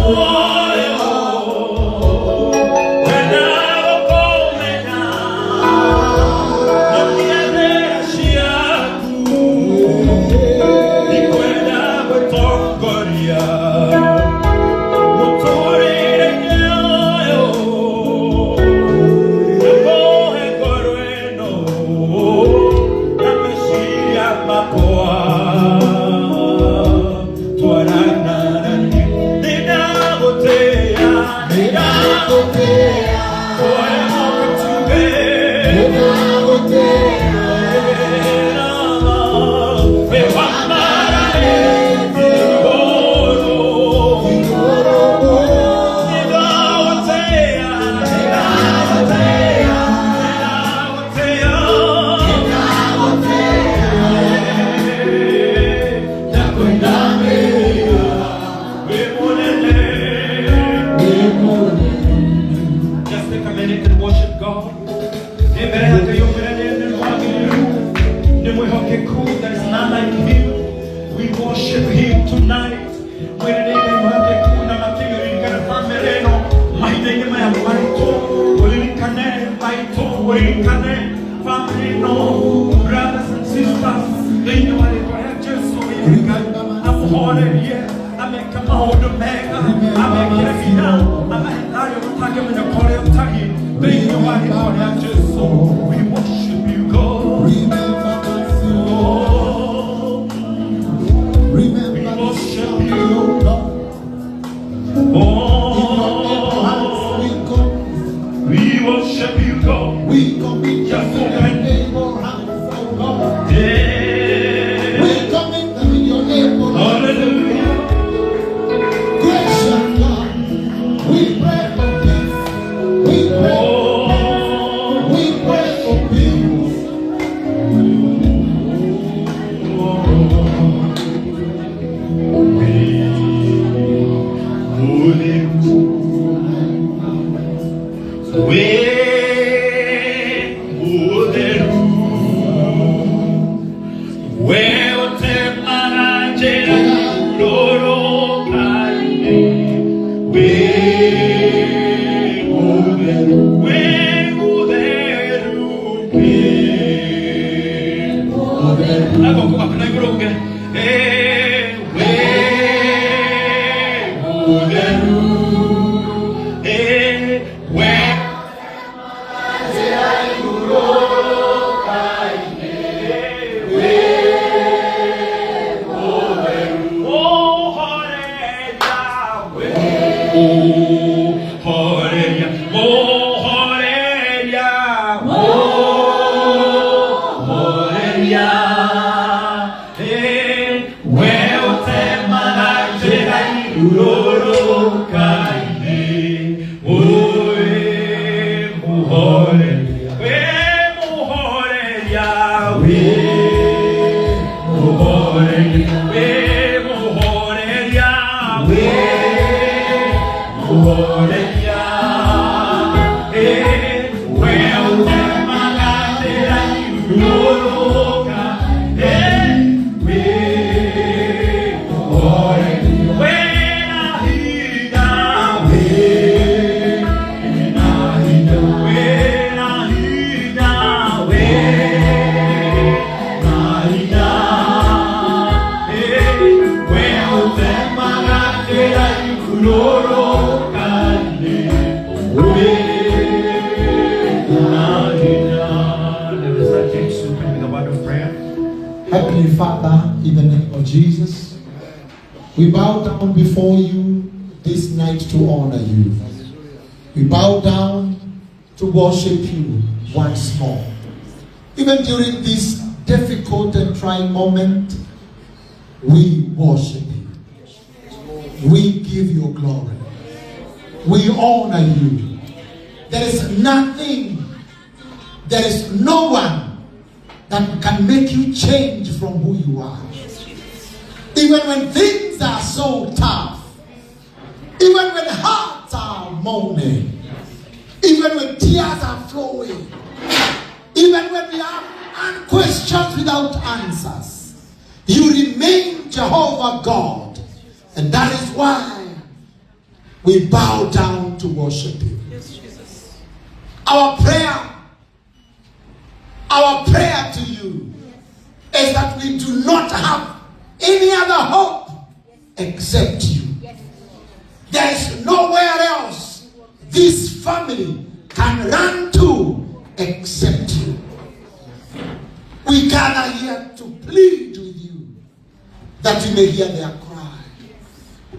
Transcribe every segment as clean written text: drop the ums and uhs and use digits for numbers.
Muoyo wenda gũkũmenya na njĩra ciaku ikwenda gũtongoria mũtũrĩre-inĩ ũyũ na kũhe ngoro ĩno na meciria makwa twarana na niĩ nĩndagũtĩĩa nĩndagũtĩĩa ũrĩa ũkũtuge Just take a minute and worship God. Mbere yake yomere nĩ mwĩhokeku. There is none like him. We worship him tonight. Mwĩre nĩ Ngai mwĩhokeku na makĩria ũririkane famĩlĩ ĩno mahinda-inĩ maya maritũ, ũririkane maitũ, ũririkane famĩlĩ ĩno, brothers and sisters, thĩinĩ wa rĩtwa rĩa Jesu. Ngai amũhorerie, ameke maũndũ mega, amekĩre hinya, amahe thayũ matangĩmenya kũrĩa ũtariĩ thĩinĩ wa rĩtwa rĩa Jesu. We worship you, God. Remember us, Oh, remember we this worship family, you. O God. In your able hands Oh, we come. we worship you, God. We commit Just them in open. your able hands, O God. Yeah. We commit them in your able hands. Hallelujah. Gracious God, we pray for peace. We pray, Oh, we pray for peace. We mũtheru, we ũtemaga njĩra rũrũka-inĩ, wĩ mũtheru, wĩ mũtheru, wĩ mũtheru. Na guoko gwaku na igũrũ uge, "Eh, wĩ mũtheru, eh, we Heavenly Father, in the name of Jesus, we bow down before you this night to honor you. We bow down to worship you once more. Even during this difficult and trying moment, we worship you. We give you glory. We honor you. There is nothing, there is no one that can make you change from who you are. Even when things are so tough, even when hearts are moaning, even when tears are flowing, even when we have questions without answers, you remain Jehovah God. And that is why We bow down to worship you. Yes, Jesus. Our prayer to you is that we do not have any other hope except you. There is nowhere else this family can run to except you. We gather here to plead with you that you may hear their cry,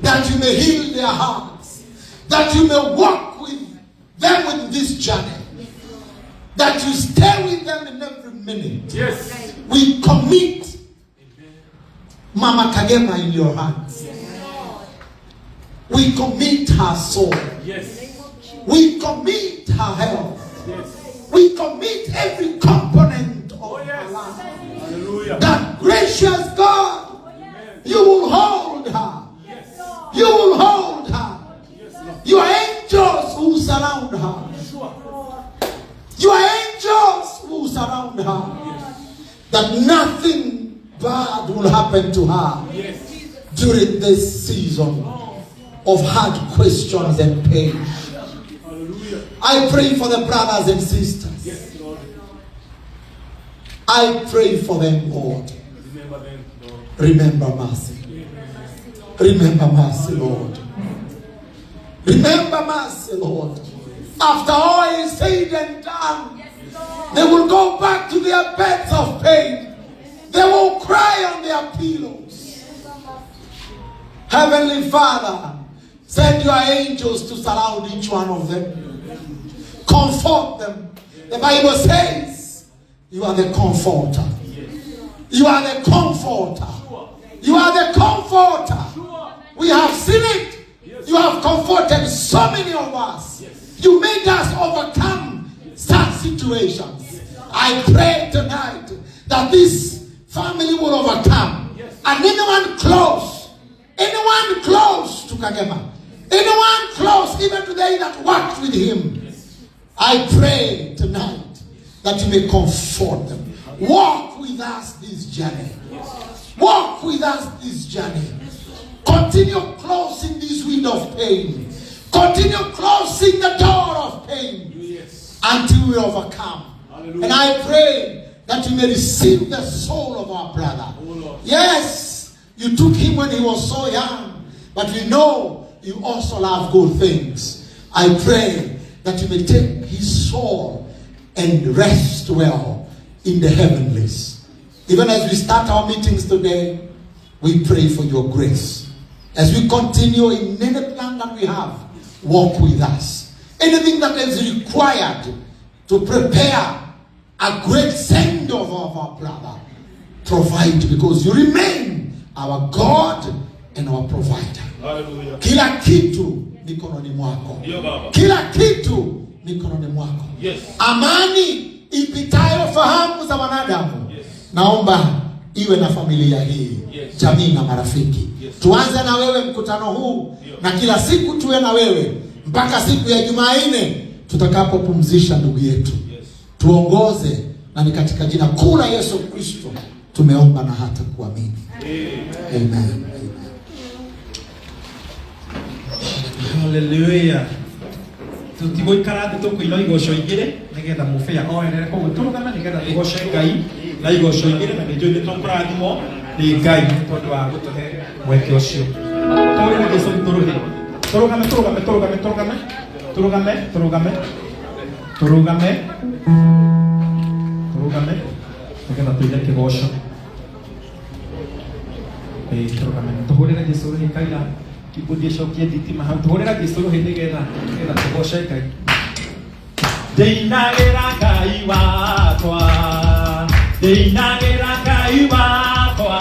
that you may heal their hearts, that you may walk with them in this journey, that you stay with them in every minute. Yes. We commit Mama Kagema in your hands. We commit her soul. Yes. We commit her health. Yes. We commit every component of Oh, her yes. life. Hallelujah. That gracious God, you will hold her. Yes. You will hold her. Yes, Lord. Your angels who surround her. Sure. Your angels who surround her. That nothing bad will happen to her Yes. during this season of hard questions and pain. Hallelujah. I pray for the brothers and sisters. Yes, Lord. I pray for them, Lord. Remember them, Lord. Remember mercy. Remember mercy, Lord. Remember mercy, Lord. After all is said and done, they will go back to their beds of pain. They will cry on their pillows. Heavenly Father, send your angels to surround each one of them. Comfort them. The Bible says you are the comforter. You are the comforter. You are the comforter. We have seen it. You have comforted so many of us. You made us overcome such situations. I pray tonight that this family will overcome. And anyone close to Kagema, anyone close even to they that worked with him, I pray tonight that you may comfort them. Walk with us this journey. Walk with us this journey. Continue closing this window of pain. Continue closing the door of pain. Yes. Until we overcome. Hallelujah. And I pray that you may receive the soul of our brother. Oh, Lord. Yes, you took him when he was so young, but we know you also love good things. I pray that you may take his soul and rest well in the heavenlies. Even as we start our meetings today, we pray for your grace. As we continue in any plan that we have, walk with us. Anything that is required to prepare a great send-off of our brother, provide, because you remain our God and our provider. Hallelujah. Kila kitu mikononi mwako. Ndio Baba. Kila kitu mikononi mwako. Yes. Amani ipitayo fahamu za wanadamu. Yes. Naomba iwe na familia hii, Yes. jamii na marafiki. Yes. Tuanze na wewe mkutano huu Ndio. na kila siku tuwe na wewe mpaka siku ya Jumanne tutakapopumzisha ndugu yetu. Yes. Tuongoze, na ni katika jina kuu la Yesu Kristo tumeomba na hata kuamini. Amen. Amen. Hallelujah. Tutigoikara thĩ tũkũina igoco igĩrĩ nĩgetha mũbĩa oerere koguo tũrũgame nĩgetha tũgoce Ngai na igoco igĩrĩ na nĩnjũĩ nĩ tũkũrathimwo nĩ Ngai tondũ wa gũtũhe mweke ũcio. Tũrĩre Jesũ tũrũhe. Tũrũgame, tũrũgame, tũrũgame, tũrũgame. Tũrũgame, tũrũgame. Tũrũgame. Tũrũgame nĩgetha tũine kĩgoco. Ĩĩ, tũrũgame. Tũhũrĩre Jesũ rũhĩ kaira kibudi cokie thitima hau. Tũhũrĩre Jesũ rũhĩ nĩgetha tũgoce Ngai. Ndĩinagĩra Ngai wakwa, ndĩinagĩra Ngai wakwa,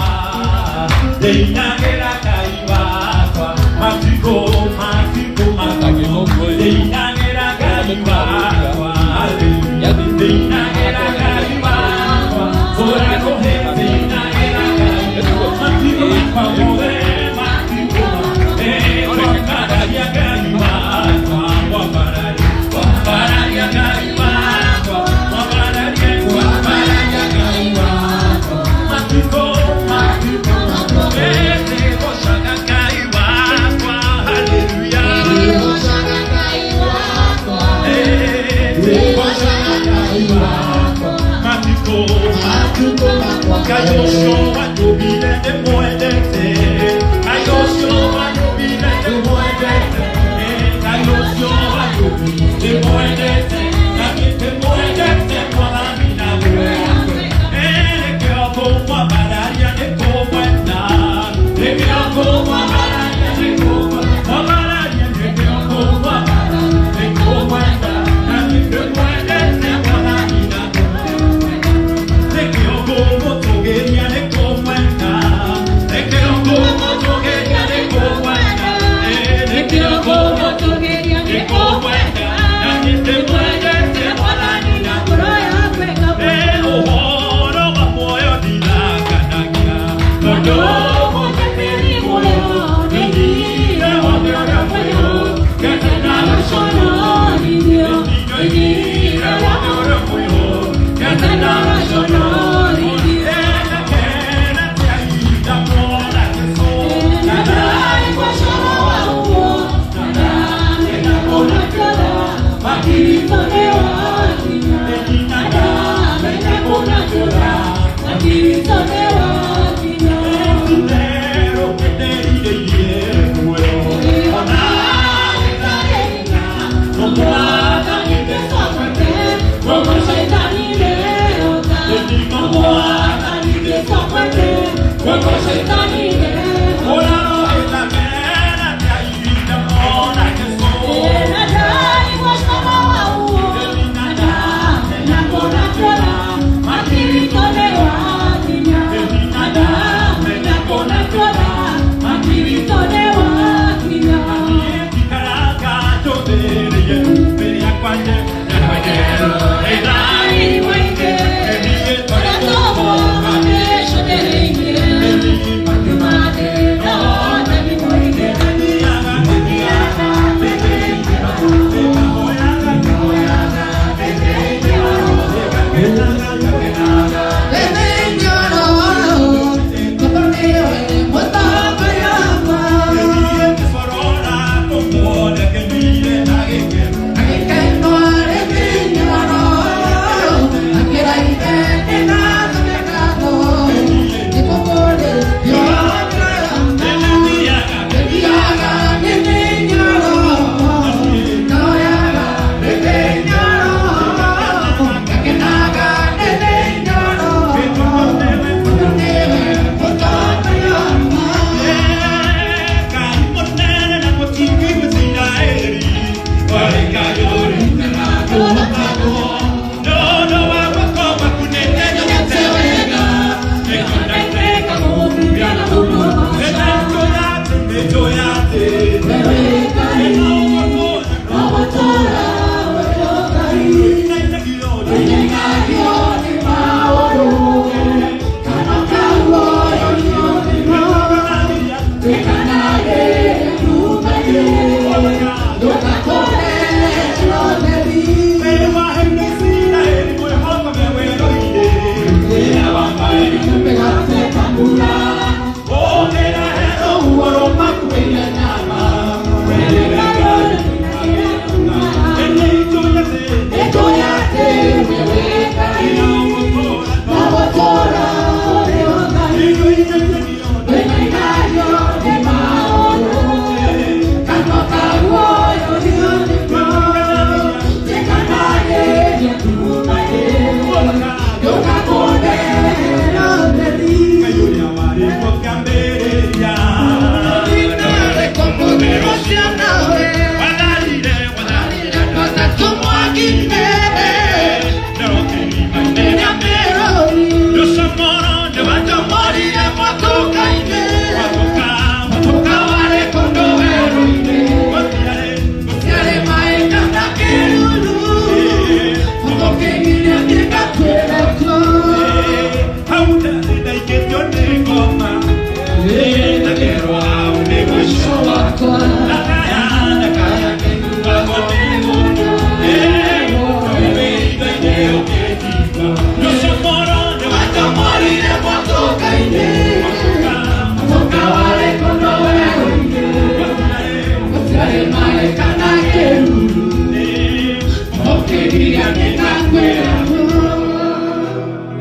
ndĩinagĩra Ngai wakwa, matukũ, matukũ, matukũ. Ndĩinagĩra Ngai wakwa, ndĩinagĩra Ngai wakwa, hũra rũhĩ, ndĩinagĩra Ngai wakwa, matukũ makwa mothe, matukũ makwa.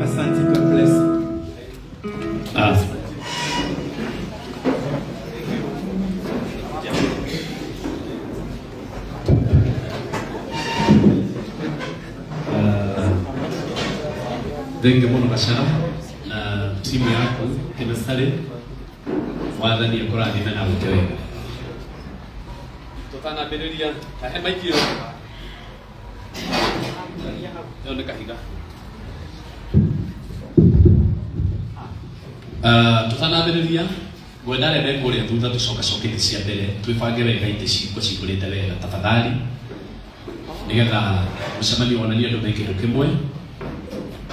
Asante, God bless you. Thengiũ mũno Gacara na timu yaku Kĩmesarĩ, Mwathani akũrathime na gwĩke wega. Tũtanambĩrĩria, tahe maiki ĩyo. Ĩyo nĩ kahiga. Tũtanambĩrĩria ngwenda arĩa me kũrĩa thutha tũcokacoke itĩ cia mbere, twĩbange wega, itĩ ciikwo cihũrĩte wega tafadhali, nĩgetha mũcemanio wonanie andũ me kĩndũ kĩmwe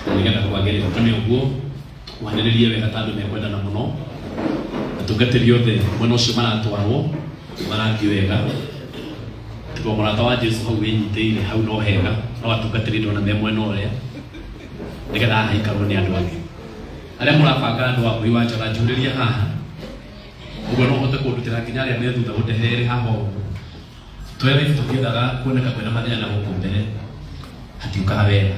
na nĩgetha kwagĩrĩra tũne ũguo tũkuhanĩrĩrie wega ta andũ mekwendana mũno. Atungatĩri othe mwena ũcio maratwarwo marangio wega, tiga mũrata wa Jesu hau wĩnyitĩire hau no hega, no atungatĩri ndona me mwena ũrĩa, nĩgetha haha haikarwo nĩ andũ angĩ arĩa mũrabanga. Andũ a Mbũi wa Njora, njurĩria haha ũguo no ũhote kũndutĩra nginya arĩa me thutha ũndehere haha ũguo. Twere tũkĩendaga kuoneka kwĩna mathĩna na gũkũ mbere hatiũkaga wega,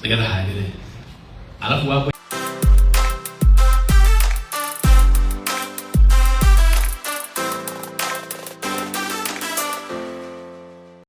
nĩgetha hagĩre. Alafu wa